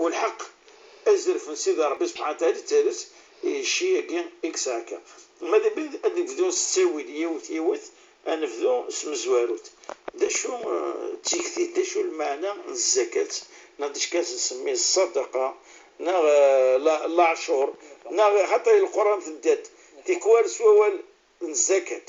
والحق ازرف سيدي ربي سبحانه وتعالى تالس الشيء اكس هكا. ماذا بين نبدو نساوي يوت يوت نبدو سمزواروت دا شو تيكتي دا شو المعنى الزكاة ناديش كاس نسميه الصدقة نا العشور نا حتى القرآن تدات تيكوال سوال الزكاة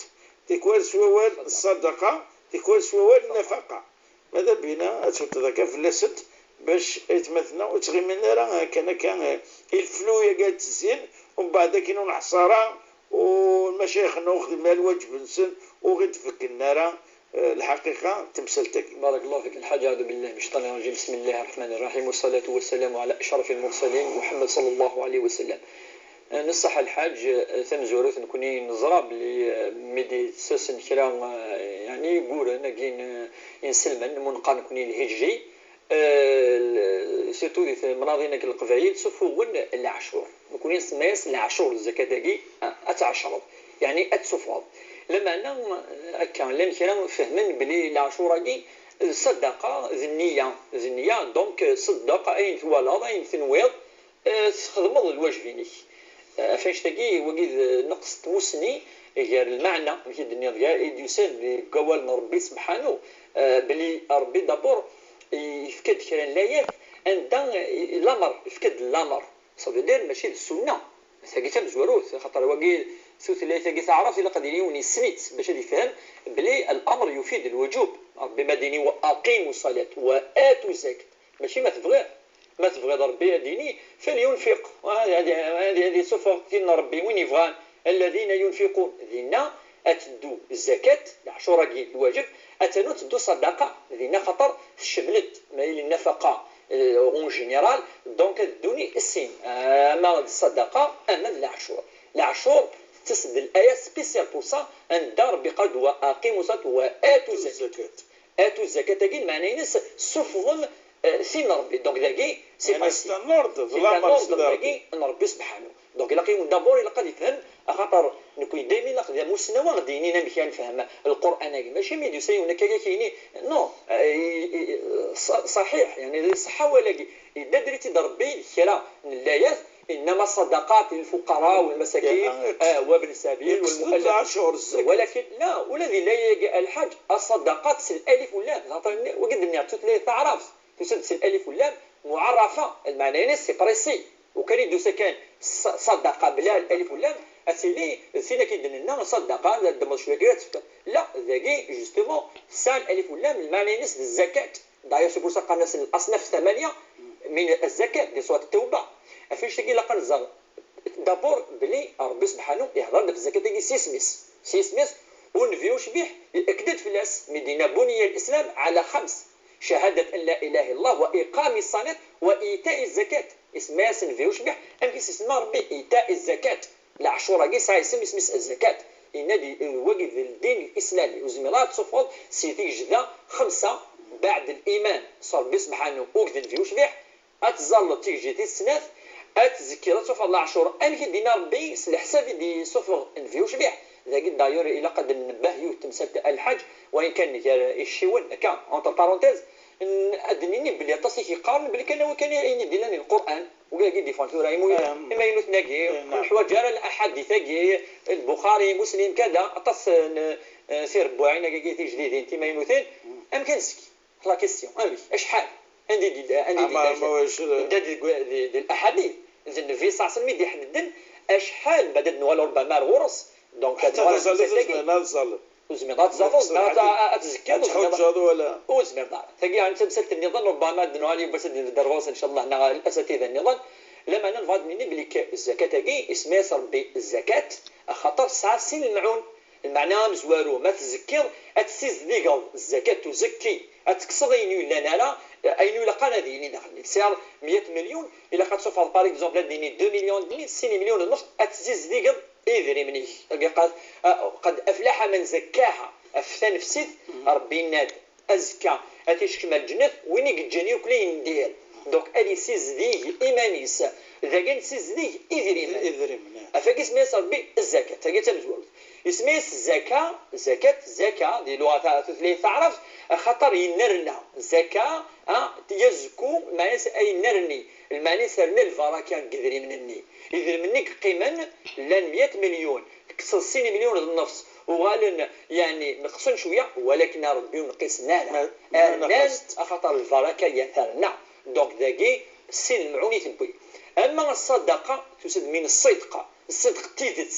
تيكوال سوال الصدقة تيكوال سوال النفقة. ماذا بينا تذكر في الأسد باش يتمثلنا وتغيمنا راه كان الفلو يا قالت الزين ومن بعد كاينو الحصارة والمشايخ ناخذ مال الواجب نسن وغير تفك النار الحقيقة تمثلتك. بارك الله فيك الحاج. أعوذ بالله من الشيطان الرجيم. بسم الله الرحمن الرحيم والصلاة والسلام على أشرف المرسلين محمد صلى الله عليه وسلم. نصح الحاج ثمزورث نكوني نزرى بلي ميدي ساسن كرا يعني يقول كاين ينسلمن منقان نكوني الهجري سيرتو دي مناظرنا القبائل سفوغن العشور نكوني نسميس العشور الزكاة تاعي أتعشرض يعني أتسفوض لما أنا هكا لان كرا فهمن بلي العشورة كي صدقة ذنية ذنية دونك صدق أين توالض أين تنويض تخدمض الواجبينيك فاش تاكي وكيد نقص تموسني غير المعنى ماشي الدنيا ديال يسال قوال ربي سبحانه بلي ربي دابور يفكد كرا لايات عند الامر يفكد الامر صافي دير ماشي السنة تاكي تمزوروت خاطر وكي ثوث لا تاكي تعرف الا قد يوني سميت باش يفهم بلي الامر يفيد الوجوب. ربي مديني واقيموا الصلاة واتوا الزكاة ماشي ما تبغي ما تبغي ربي ديني فلينفق هذه سوف ربي وين يبغى الذين ينفقون ذينا اتدو الزكاة العشرة كي الواجب اتنو تدو صدقه ذينا خطر شملت ما هي النفقة en général donc دوني السين اما الصدقة اما العشور العشور تسد الايه spéciale pour ça عند ربي قال واقيموا الصلاة واتوا الزكاة اتوا الزكاة كي المعنى ينس سفغن سين ربي donc ذاكي c'est c'est un ordre ذاكي ربي سبحانه. donc الا كاين d'abord الا قد يفهم خاطر نكون دائما نقدر مسنوى غادي يني نمشي نفهم القران ماشي ميدو سيونا كايني non صحيح يعني صحة ولا اذا دريتي ربي كلا اللايات انما الصدقات للفقراء والمساكين وابن السبيل والمؤلف ولكن لا والذي لا الحاج الصدقات الالف واللام وقد نعطيك تعرف تسد الالف واللام معرفة المعنى يعني c'est précis وكان يدو سكان صدقه بلا الالف واللام اسيلي سينا كيدن لنا صدقه دم شوية لا ذاكي justement سا الالف واللام المعنى ينس الزكاة. d'ailleurs c'est pour ça قالنا الاصناف 8 من الزكاة دي سورة التوبة فاش تجي لقى نزغ d'abord بلي ربي سبحانه يهضر في الزكاة تاعي سيسميس سيسميس ونفيو شبيح اكدت في الناس مدينة بني الاسلام على 5 شهادة أن لا إله إلا الله وإقام الصلاة وإيتاء الزكاة. اسمها سنفيو شبيح أم كيسمى ربي إيتاء الزكاة العشورة كي ساعة يسمى اسم الزكاة إن واجب الدين الإسلامي وزميلات صفوض سيتي جدا 5 بعد الإيمان صار ربي سبحانه وكذا فيو شبيح أتزال تيجي تي السناث أتزكي لا تصفر العشورة أم كي دينا ربي الحساب دي صفر نفيو شبيح ذاك دايور إلا قد نبه يتمثل الحج وإن كان الشيون كان entre parenthèses ادنيني بلي عطاسي كيقارن بلي كان هو كان يعني ديالنا القران وكاع كي دي فانتورا اما ينوثناكي الحوايج راه الاحاديث كي البخاري مسلم كذا عطاس سير بوعينا كي تي جديدين تيما ينوثين ام كنسكي la question امي اشحال عندي دي عندي دي الاحاديث النبي صلى الله عليه وسلم يحدد اشحال بعد نوال ربما الغرس donc وزمير تزافوز تزكي تحجر ولا وزمير دار تاكي يعني تمثلت النظام ربما دنوالي باش ندرس ان شاء الله هنا الاساتذة النظام لما نفاد مني بلي الزكاة تاكي اسمها ربي الزكاة خاطر ساعة سين المعون المعنى مزوارو ما تزكي اتسيز ديكال الزكاة تزكي اتكسر اين لا نالا اين لا قال هذه داخل سعر 100 مليون الا قد سوف par exemple ديني 2 مليون دني 6 مليون ونص اتزيز ديكال إذري منيك قد أفلح من زكاها أفتن في سيد ربي ناد أزكى أتيشكمل الجنة وين يجني وكلين ندير donc ادي سيزدي ايمانيس ذاك سيزدي إذريمان إذريمان. افاك اسميس ربي الزكاة تاكي تمزورت اسميس الزكاة زكاة زكاة دي لغة ثلاث تعرف خاطر ينرنا زكاة يزكو معناها اي نرني المعنى سرنا البركة قدري منني إذا منك قيما لان 100 مليون كسر 6 مليون النفس وغالن يعني نقصن شوية ولكن ربي نقصنا لا خاطر البركة يثرنا donc ذاكي سين المعوني تبوي. اما الصدقة تسد من الصدق الصدق تيدت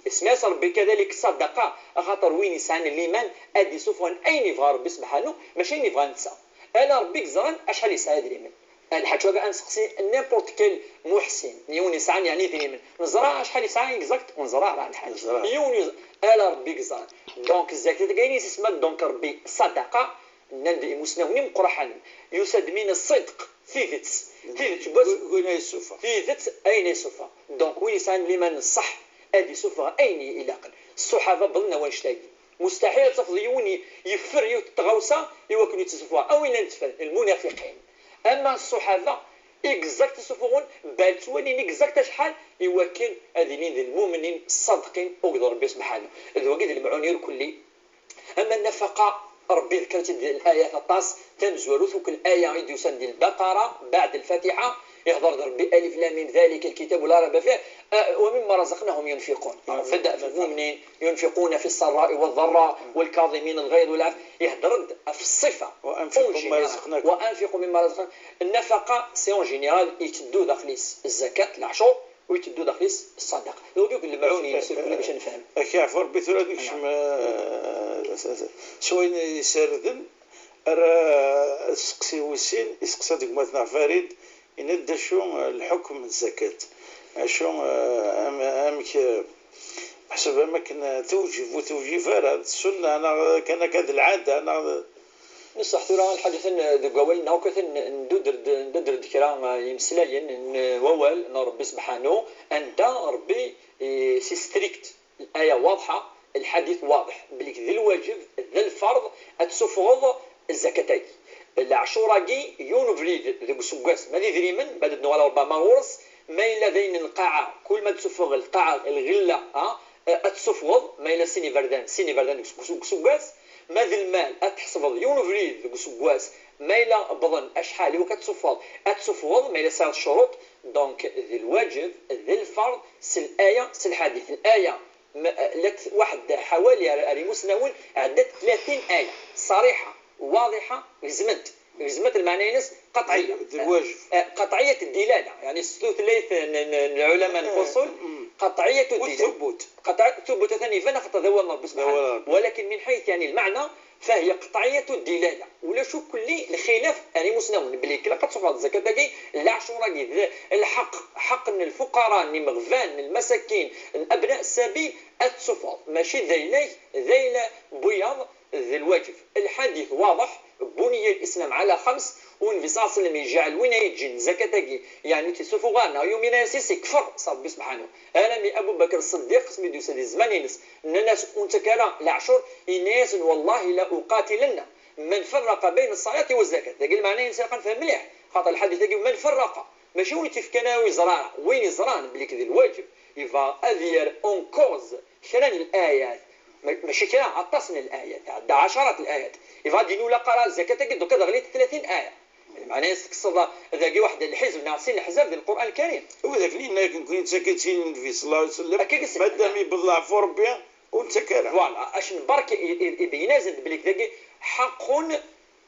اسمها ربي كذلك الصدقة خاطر وين يسعن الايمان ادي سوفون اين يبغى ربي سبحانه ماشي يبغى نسى انا ربي كزران اشحال يسعى الايمان الحاج واقع نسقسي n'importe quel محسن يون يسعى يعني ذي نزرع شحال يسعى exact ونزرع راه الحاج يون انا ربي كزران donc الزكاة كاين اسمها donc ربي صدقه نندي مسنوني مقرحا يسد من الصدق تيدت تيدت وين يسوفا تيدت اين يسوفا donc وين يسعى الايمان الصح ادي سوفا اين الى قل الصحابة بلنا واش تاقي مستحيل تفضل يوني يفر يتغوصا يوكل يتسفوا او وين نتفل المنافقين. اما الصحابة exact يسوفون بل توالي exact شحال يوكل هذين المؤمنين الصادقين وقدر ربي سبحانه ذو قد المعوني الكلي. اما النفقة ربي ذكرت الايه 13 تمزورث كل ايه يدوسان ديال البقرة بعد الفاتحة يهضر ربي الف لام ميم ذلك الكتاب لا ريب فيه ومما رزقناهم ينفقون. بدا في المؤمنين ينفقون في السراء والضراء والكاظمين الغيظ والعفو يهضر في الصفة وانفقوا مما رزقناكم وانفقوا مما رزقناكم. النفقة c'est en général يتدو داخليس الزكاة العشور ويتدو داخليس الصدقة دوك المعوني يسير باش نفهم كيعرف ربي ثلاث شوين يسردن راه سقسي وسين يسقسى ديك مثلا فريد إن شو الحكم الزكاة شو أمك حسب ما كان توجب وتوجيب هذا السنة أنا كان كذا العادة أنا نصح ثورة الحديث ذو ناوكث ندودر ذكرى يمسلاين ووال ربي سبحانه أنت ربي c'est strict الآية واضحة الحديث واضح بلي ذي الواجب ذي الفرض أتسفغض الزكاة العشوراكي يونو فريد ذوك سكاس ما ذي دريمن بعد نوال ربما غورس ما إلا ذين القاعة كل ما تسفغ القاعة الغلة أتسفغض ما إلا سيني فردان سيني فردان سكاس ما ذي المال أتحسفض يونو فريد ذوك سكاس ما إلا بظن أشحال وكتسفغض أتسفغض ما إلا سار الشروط donc ذي الواجب ذي الفرض سي الآية سي الحديث الآية واحد حوالي ريموس ناون عدت 30 آية صريحة واضحة زمنت زمت المعنى ينس قطعية الواجب قطعية الدلالة يعني ثلاث العلماء الفصول قطعية الدلالة والثبوت قطع ثبوت ثاني فانا خطا ذو الله سبحانه ولكن من حيث يعني المعنى فهي قطعية الدلالة ولا شو كلي الخلاف يعني مسنون بلي كلا قد صفات الزكاة تاكي العشرة الحق حق الفقراء المغفان المساكين الأبناء السبيل التصفات ماشي ذيلي ذيل بياض ذي الواجب. الحديث واضح بني الاسلام على خمس والنبي صلى الله عليه وسلم يجعل وين يجي زكاة يعني تسوفو غانا يومنا سيسي كفر صاحبي سبحانه انا ابو بكر الصديق سميتو سيدي زمان ينس الناس وانت كان العشر الناس والله لا اقاتلن من فرق بين الصلاة والزكاة ذاك المعنى ينسى نفهم مليح خاطر الحديث من فرق ماشي وين تفكنا ويزرع وين يزران بلي كذا الواجب يفا اذير en cause شران الايات ماشي كلا عطسنا الايات عندها عشرات الايات يفا دينو لا قرا الزكاة دوكا دغليت 30 ايه معناها يسكسر ذاك واحد الحزب ناقصين الحزب ديال القران الكريم وذاك اللي كنت ساكتين النبي صلى الله عليه وسلم مادام يبلع في ربي وانت كاره voilà اش برك يبين زاد بلي ذاك حق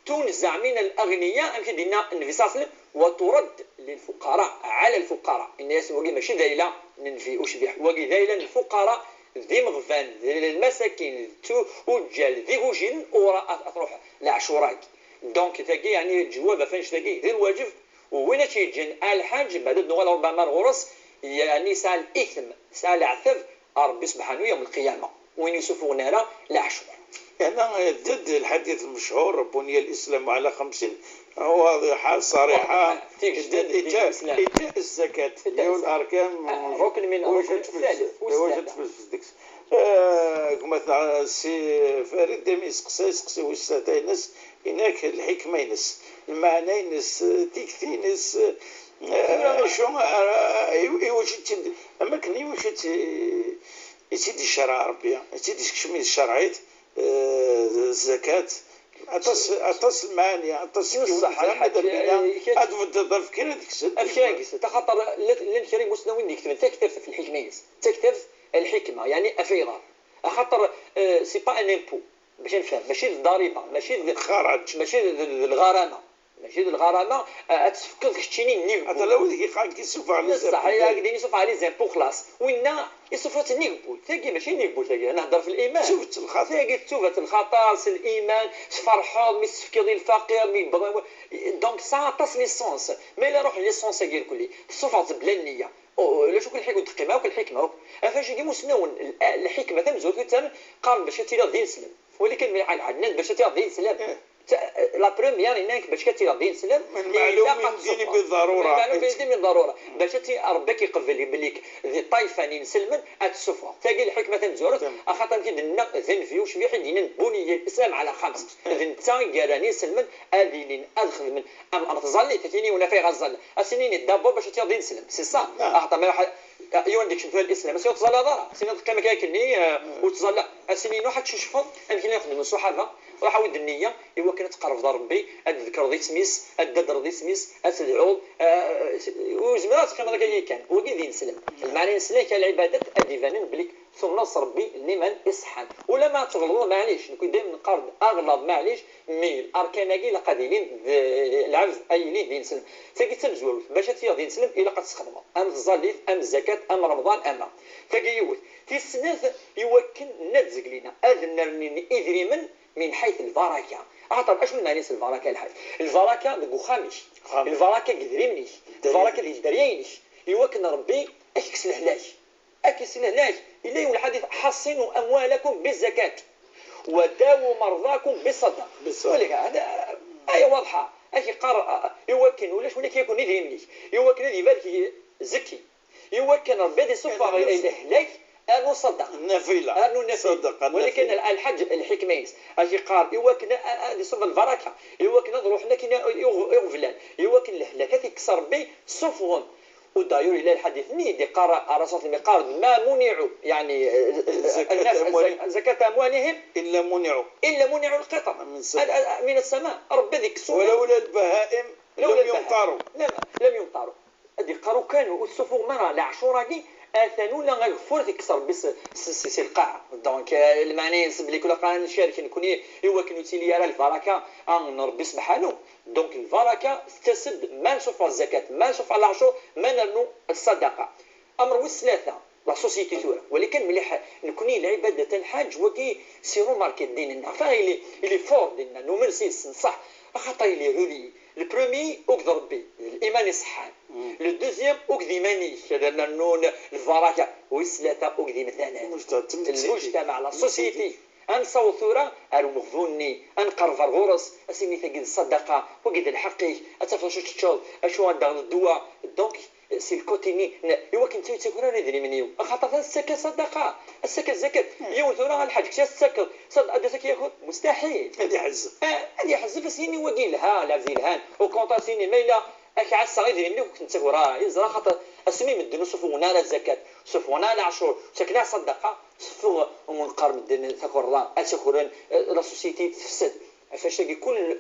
تنزع من الاغنياء امشي دينا النبي صلى الله عليه وسلم وترد للفقراء على الفقراء الناس وقي ماشي دايله ننفي وشبيح وقي دايله للفقراء ذي مغفان ذي المساكين وجال ذي غوجين وراء تروح العشوراك donc تاكي يعني الجواب فاش تاكي ذي الواجب وين تيجي الحاج بعد نوال ربما الغرس يعني ساعة الإثم ساعة العثب ربي سبحانه يوم القيامة وين يسوفون على العشور. هنا ضد الحديث المشهور بني الإسلام على 50 واضحة صريحة إيتاء الزكاة اللي هو الأركان ركن من الركن الثالث. وجدت في كما سي فريد ديما يسقسي يسقسي واش ينس هناك الحكمة ينس المعنى ينس تيكتينس شو يوش اما كان يوش يسيدي الشرع ربي يسيدي كشمي الشرعيت الزكاة عطس المعاني عطس صح ادفد افكار افكار تخاطر لان كريم مسلمين يكتب تكتب في الحكمة تكتب الحكمة يعني افيغا خاطر c'est pas un impôt باش نفهم ماشي الضريبة ماشي خرج ماشي الغرامة ماشي الغرامة تفكر كتشيني نيف هذا لو كيقال كيسوف على صح يا يسوف على les impôts خلاص وين يسوف نيفو تاكي ماشي نيفو تاكي انا نهضر في الايمان شفت الخطر تاكي توفت الخطر c'est الايمان فرحان mais تفكر الفقير mais donc ça عطاس l'essence mais لا روح l'essence كي الكلي صفات بلا النية لا شو كل حاجة تقيمها وكل حكمه افاش كي مسنون الحكمة تمزوج تم قال باش تيرا دين سلم ولكن من عندنا باش تيرا دين سلم la première هناك باش كتيرا دين سلم من معلوم الدين بالضرورة معلوم الدين بالضرورة باش ربك يقبل بليك الطائفة اللي نسلمن اتسوفها تاقي الحكمة تمزورت خاطر كي ذن فيو شبيح دينا بني الاسلام على خمس ذن تا قالاني سلمن اذيلين ادخل من ام تظلي تتيني ولا في غزل اسنين دابور باش تيرا دين سلم سي سا خاطر ما يوان ديك شنو الاسلام سي تظل هذا سيني كما كاكلني وتظل اسنين واحد تشوفهم امكن يخدم الصحابة راح ود النية إوا كانت تقرب ربي أذكر ذي سميس أددر ذي سميس أتدعو وزمرات كما ذاك كان وكي ذي نسلم المعنى نسلم كالعبادات أديفانين بليك ثم نص ربي لمن إصحان ولا ما تغلط معليش نكون دائما نقارن أغلب معليش mais الأركان كي لقديلين العبد أي لي دين سلم تاكي تمزول باش تيا دين سلم إلا قد تخدم أم الزليت أم الزكاة أم رمضان أم تاكي يوث تيسناث يوكل نتزق لينا أذن إذري من حيث البركة عطر اش من معنى البركة الحاج البركة بخامش البركة قدريمنيش البركة اللي دريينش يوكن ربي اكس الهلاك اكس الهلاك الا يقول الحديث حصنوا اموالكم بالزكاة وداووا مرضاكم بالصدقة ولكن هذا ايه واضحة اكي قار يوكن ولاش ولا كيكون يدريمنيش يوكن يبارك زكي يوكن ربي يصفى الهلاك أنو صدق النافلة أنو نافلة ولكن الحج الحكمة أجي قار يوكن يصب البركة يوكن نروح لكن يغفلان يوكن الهلاكات يكسر بي صفهم ودايور إلى الحديث نيدي قرأ الرسول المقار ما منعوا يعني الناس زكاة أموالهم إلا منعوا القطر من السماء ربي ذيك ولولا البهائم لم يمطروا لم يمطروا هذه قارو كانوا والصفو مرة العشورة دي اثانو لا غفور تكسر بس سي القاع donc المعنى بلي كل قاع نشارك نكون هو كنو تيلي على البركة ان ربي سبحانه donc البركة تسد ما نشوف الزكاة ما نشوف العشور ما نرنو الصدقة امر والثلاثة la société تورا ولكن مليح نكون العبادة الحاج وكي c'est remarqué ديننا فا il est fort ديننا نومن سيس صح خاطر il est relié le premier اوك ربي الايمان يصحان le deuxième اوك ديماني هذا النون البركة والثلاثة اوك دي مثلا المجتمع la société انصو ثورة المغذوني انقرف الغرس اسيني تجد الصدقة وقد الحقي اتفرج شو تشوف اشو عندها الدواء donc c'est ال côté ني ايوا كنت تكون انا ندري منيو خاطر السكة صدقه السكة الزكاة يوم ثورة الحاج كش السكة صد ادي ياكل مستحيل هذه حزه هذه حزه بس وكي لها لا زيلهان وكونطا سيني ميلا اك عسى غير مني كنت وراه يزرا خاطر اسمي مدن صفونا على الزكاة صفونا على عشور سكنا صدقه صفو ومنقر مدن تكرا اتكرن la société تفسد فاش تلاقي كل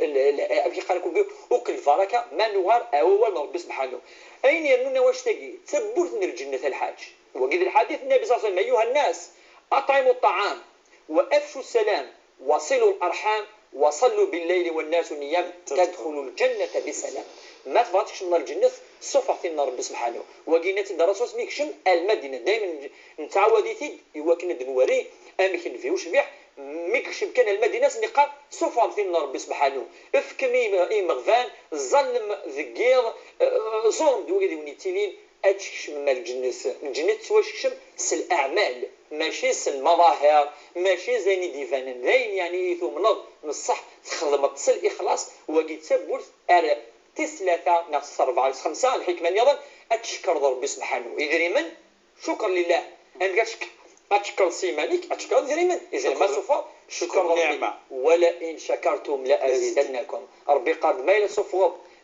كي قال لك وكل البركة ما نوار اول ربي سبحانه اين يرنون واش تلاقي تبورت من الجنة الحاج وقد الحديث النبي صلى الله عليه وسلم ايها الناس اطعموا الطعام وافشوا السلام وصلوا الارحام وصلوا بالليل والناس نيام تدخلوا الجنة بسلام ما تبغاتكش من الجنة صفحتي من ربي سبحانه وقينا الرسول سميكشم المدينة دائما نتعوديتي يوكن دنوري امكن فيوش بيح ميكشم كان المدينة سنقا صفحتي من ربي سبحانه افكمي مغفان ظلم ذكير ظلم دوي دوني تيلين اتشكشم من الجنة الجنة تواش س الاعمال ماشي س المظاهر ماشي زيني ديفان ذين يعني ثم من الصح تخدم تصل الاخلاص وقيت تبورت ار تسلثة نفس 4 5 الحكمة النظام أتشكر ربي سبحانه إذري من شكر لله أنا كتشكر اتشكر سيمانيك اتشكر دريمن اذا ما سوف شكر نعمه. ولئن شكرتم لازيدنكم. ربي قال ما الا سوف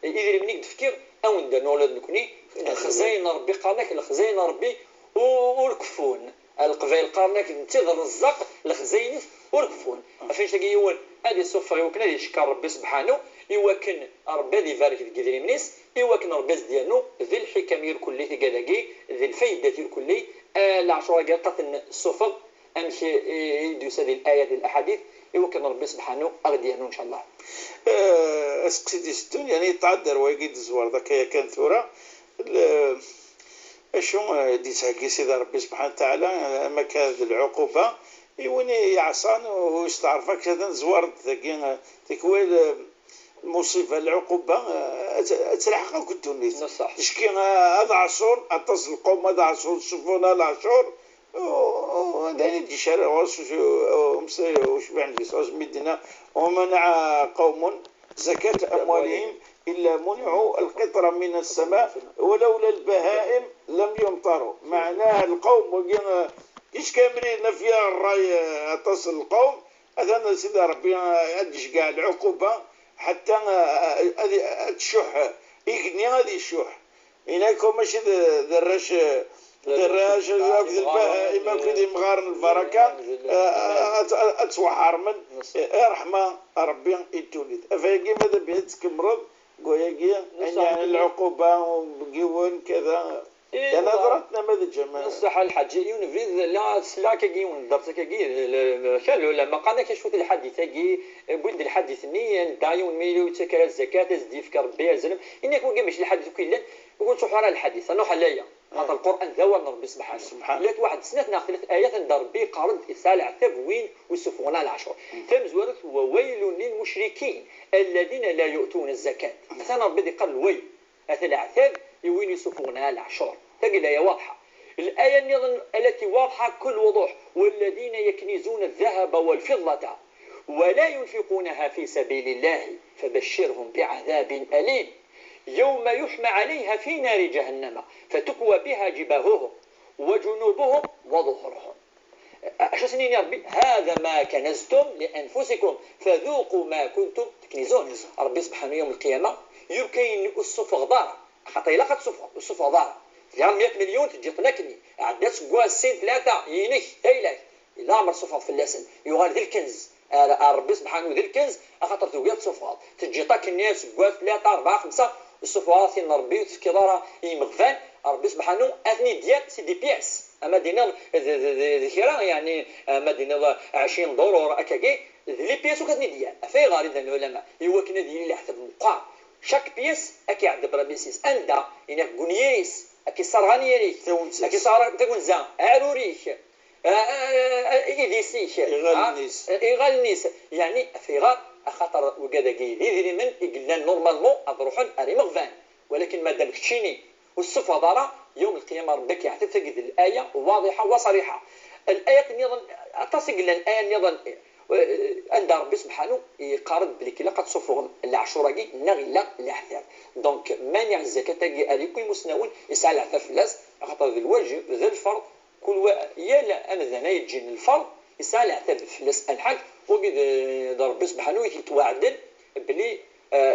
يدير منك تفكير او ندير نكوني الخزاين ربي قالك الخزاين ربي والكفون القبائل قارناك انت الرزاق الخزاين والكفون. فين تلاقي يون هذه سوف يوكن يشكر ربي سبحانه يوكن ربي يبارك في قدري منيس يوكن ربي ديالو ذي الحكم الكلي تكالاكي ذي الفايدة الكلي. العشرة قالت السفر امشي يدوس هذه الايات الاحاديث يوكن ربي سبحانه اغديانو ان شاء الله. اسقسي ستون يعني يتعذر ويقيد الزوار ذاك كان ثورة اشو دي تهكي سيدي ربي سبحانه وتعالى ما كان العقوبة يوني يعصان ويستعرفك هذا زوار ذاك تكويل المصيبة العقوبة تلحقك الدنيا. تشكي هذا عصور اتصل القوم هذا عصور شوفونا العشور داني دي شارع وش عندي مدينة. ومنع قوم زكاة أموالهم إلا منعوا القطرة من السماء ولولا البهائم لم يمطروا. معناها القوم كيش كاملين فيها الراي اتصل القوم هذا سيدي ربي ادش كاع العقوبة حتى تشح يقني غادي يشح هناك ماشي دراش دراش البهائم كذي مغارن البركة اتوحر من رحمه ربي يتولد افاكي ماذا بها تكمرض قوياكي يعني العقوبة وقيون كذا يعني نظرتنا ماذا جمال صح الحاج يونفريد لا سلا كي درت كي شالو لما قالنا كيشوف الحديث كي بود الحديث ني دايون ميلو تكرا الزكاة زدي فكر ربي زلم انك وكي ماشي الحديث كي وقلت حرا الحديث انا حلايا هذا القران ذا ربي سبحانه لا واحد سنة ثلاث ايات عند ربي قارد يسال عتاب وين ويسفونا العشر ثم هو ويل للمشركين الذين لا يؤتون الزكاة. مثلا ربي قال الويل هذا العتاب وين يسفونها العشر. تلقى الآية واضحة. الآية النظام التي واضحة كل وضوح والذين يكنزون الذهب والفضة ولا ينفقونها في سبيل الله فبشرهم بعذاب أليم يوم يحمى عليها في نار جهنم فتكوى بها جباههم وجنوبهم وظهورهم. سنين يا ربي هذا ما كنزتم لأنفسكم فذوقوا ما كنتم تكنزون. ربي سبحانه يوم القيامة يمكن الصف غبار خاطر الا خاطر الصف غبار يعني 100 مليون تجي تنكني عندها سكوا سين ثلاثة ينك تايلاك الا عمر صفات في اللسن يغال ذي الكنز ربي سبحانه ذي الكنز خاطر تويا صفات تجي تاكني سكوا 3 4 5 الصفات ربي تفكي يمغفان ربي سبحانه اثني ديال c'est des pièces اما دينا ذكرى يعني اما دينا 20 دولار اكاكي les pièces وكتني ديال في غالبا العلماء يوكن ديال اللي حتى المقام chaque pièce اكي عند برابيسيس اندا انك غونيس اكي صرغانيريك اكي صار تكون عروريك ايديسيك ايغالنيس يعني في غار خاطر وكذا كي ديري من قلنا normalement اروحن اري مغفان ولكن مادام كتشيني والصفة ضرا يوم القيامة ربك يعتبر تجد الايه واضحة وصريحة. الايه النظام اتصل الايه النظام عند ربي سبحانه يقارب بلي كي قد صفرهم العشرة كي نغلا العثاب donc مانع الزكاة تاعي هذيك المسنون يسعى العثاب فلاس خاطر الواجب ذا الفرض كل يا لا امذا يجي الفرض يسعى العثاب فلاس الحاج وقد ربي سبحانه يتوعدن بلي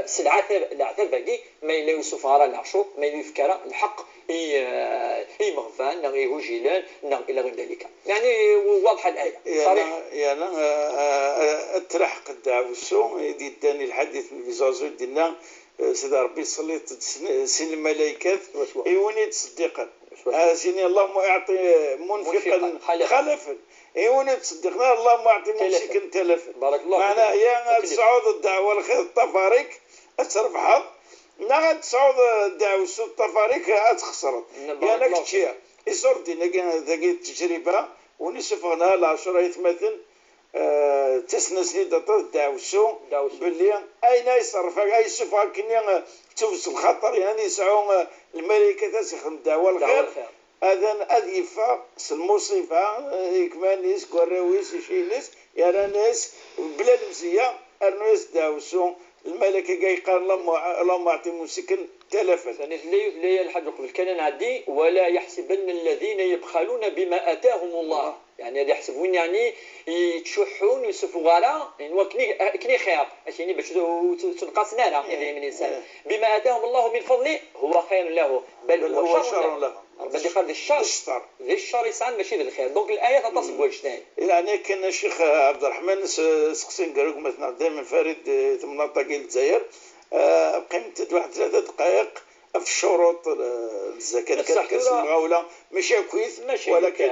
سلعة العثاب باقي ما إلا يوسف غرا العشور ما إلا يفكر الحق إي مغفان نغ يهوجيلان نغ إلى غير ذلك يعني واضحة الآية صريحة. يعني التلحق الدعوسو يدي داني الحديث من فيزازو دينا سيدي ربي صليت سين الملائكات إيوني تصديقا سيني اللهم اعطي منفقا خلفا إيوني تصدقنا اللهم اعطي ممسكا تلفا. بارك الله معناه يا تصعود الدعوة الخير التفاريك تربحها نا تصعود الدعوة التفاريك تخسر يا لك تشيع يصور دينا ذاك التجربة ونسفغنا العشرة يتمثل تسنى سنين الدعوسو باللي اين يصرف اي سفر كني تفس الخطر يعني يسعوا الملائكة تسخن الدعوة الخير اذن اذيفا المصيفه يكمانيس كوراويس شينيس يا ناس بلا المزية ارنويس داوسو الملكة كي قال اللهم اعطي مسكن تلفا. ثاني لا الحاج قبل كان نعدي ولا يحسبن الذين يبخلون بما اتاهم الله يعني هذا يحسب وين يعني يتشحون يسفوا غالا يعني كني خير يعني باش تنقص نانا يعني من الانسان بما اتاهم الله من فضله هو خير له بل هو شر له. ربي قال الشر الشر يسعى ماشي للخير. donc الايه تتصب وجهين. يعني كان الشيخ عبد الرحمن سقسين قالوا مثلا دائما فريد ثم طاقي الجزائر قيمت واحد 3 دقائق في الشروط الزكاة كاس المغاولة ماشي كويس ولكن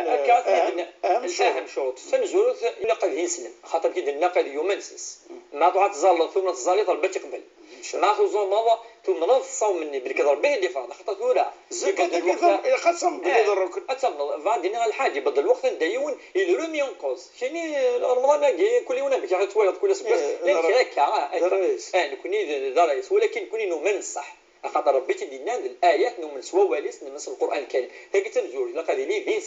اهم شروط تنزول نقد يسلم خاطر كي النقد يمنسس ما تعطي تزال ثم تزالي طلبت تقبل ما توزون ماضى ثم نض الصوم مني بالكذا ربي اللي فرض خاطر ثورة الزكاة خاصهم بلي الركن فادينا الحاج يبدل الوقت نديون يلو اون كوز شني رمضان كل يوم بك توالد كل سبت لا هكا نكوني داريس ولكن كوني نؤمن صح خاطر ربي تدينا الايات نؤمن سوا واليس نمس القران الكريم هاكي تنزول لقد لي دين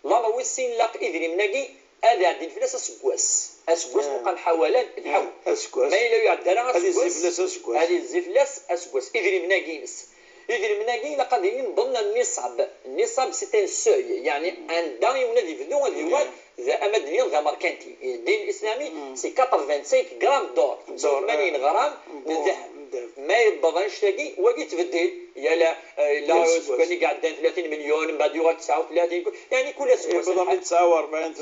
لا ويسين لاق إدري مناكي هذا عندي الفلاس اسكواس اسكواس وقال حوالان الحول اسكواس ما إلا يعدل اسكواس هذه الزفلاس اسكواس إدري مناكينس إدري مناكي لقد ضمن النصاب النصاب c'est un seuil يعني ان داني ونادي في اللغة ديال ذا امدني ذا mercantile الدين الاسلامي c'est 85 grammes d'or 85 غرام من الذهب ما يبغاش تاكي وكي تبدل يا لا لا سكاني قاعد 30 مليون من بعد يغا 39 يعني كل سكوان يبدا 49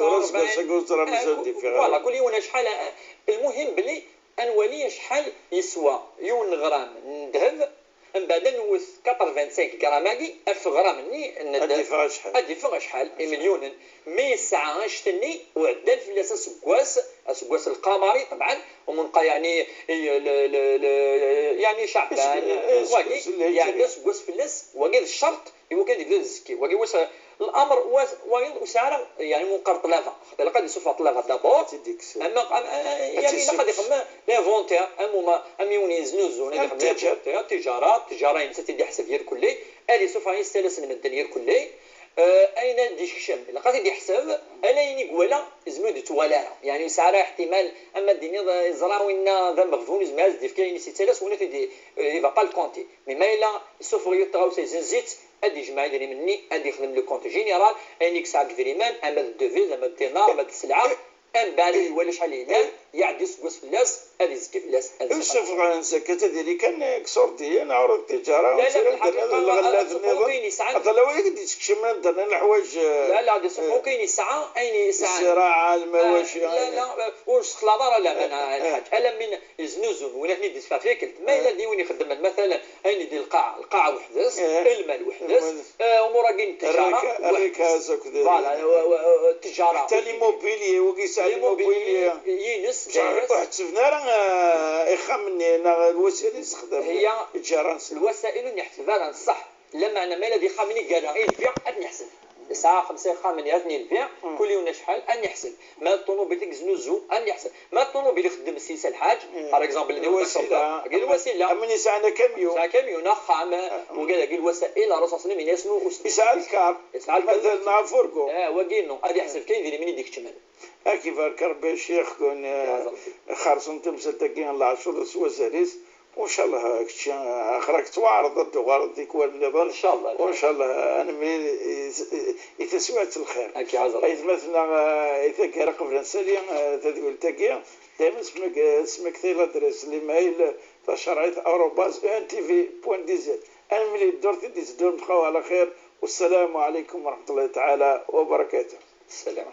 voilà كل يوم شحال. المهم بلي انولي شحال يسوى يون غرام ذهب من بعد نوث 85 غرام 1000 غرام ني ادي شحال ادي فوق شحال مليون mais الساعة شتني وعدل في اسكواس اسكواس القمري طبعا ومنقى يعني يعني شعبان واقي يعني اسكواس فلس واقي الشرط هو كان يبدا الزكي واقي واش الامر وسعر يعني منقر طلافه خاطر لقد يسوف طلافه d'abord اما يعني لقد يخدم l'inventaire ام ام يوني زنوزو التجارة التجارة ينسى تيدي حسب غير كلي هذه سوف يستلس من الدنيا كلي اين دي شكشم لقد يدي حسب الا يني قوالا زمود توالا يعني سعر احتمال اما الدنيا زراوين ذا مغفون زماز دي فكاين سي ولا تدي va pas le compter mais ما الا سوف يطغاو سي زيت ادي جمع يدري مني ادي يخدم le compte général اين يكسع كفريمان اما ال devise اما الدينار اما السلعة ام بعد ولا شحال يدار يعدي سكوس فلاس ادي زكي فلاس يوسف غنسكت ديالي كان كسور ديال عروض التجارة لا لا الحقيقة هذا لو يقدر يتكشم درنا الحوايج لا لا دي سوق كاين يسعى اين يسعى الزراعة المواشي لا لا واش خلاص لا انا الحاج الا من زنوزون ولا ندي فيكلت ما الا دي وين يخدم مثلا اين يدي القاعة القاعة وحدس المال وحدس امور كاين التجارة الركاز voilà التجارة حتى l'immobilier وكيسعى l'immobilier ينس وحسبنا راه يخمني انا الوسائل اللي نستخدم هي الوسائل اللي نحسبها صح لا معنى ما الذي خامني قال غير البيع غادي نحسب 9 5 خامني غادي البيع كل يوم شحال غادي نحسب ما الطوموبيل اللي زنوزو غادي نحسب ما الطوموبيل اللي خدم السيسه الحاج par exemple الوسيلة الوسيلة امني ساعة كاميو ساعة كاميو خام وقال لك الوسائل الرسول صلى الله عليه وسلم يسعى ال car يسعى ال car مثلا مع fourgon وكينو غادي يحسب كاين يدير من يديك الثمن كيف ربي الشيخ كون خارصون تمثل تاكين العشر سوازاريس وان شاء الله كتشي اخرك توعرض الدوار ديك النظام ان شاء الله وان شاء الله انا من يتسوات الخير اكي مثلا اذا كان قبل نسالي تقول تاكي دائما اسمك تي l'adresse l'email تشرعيت arobase ENTV point dz انا ملي الدور تدي تدور نبقاو على خير والسلام عليكم ورحمة الله تعالى وبركاته. السلام.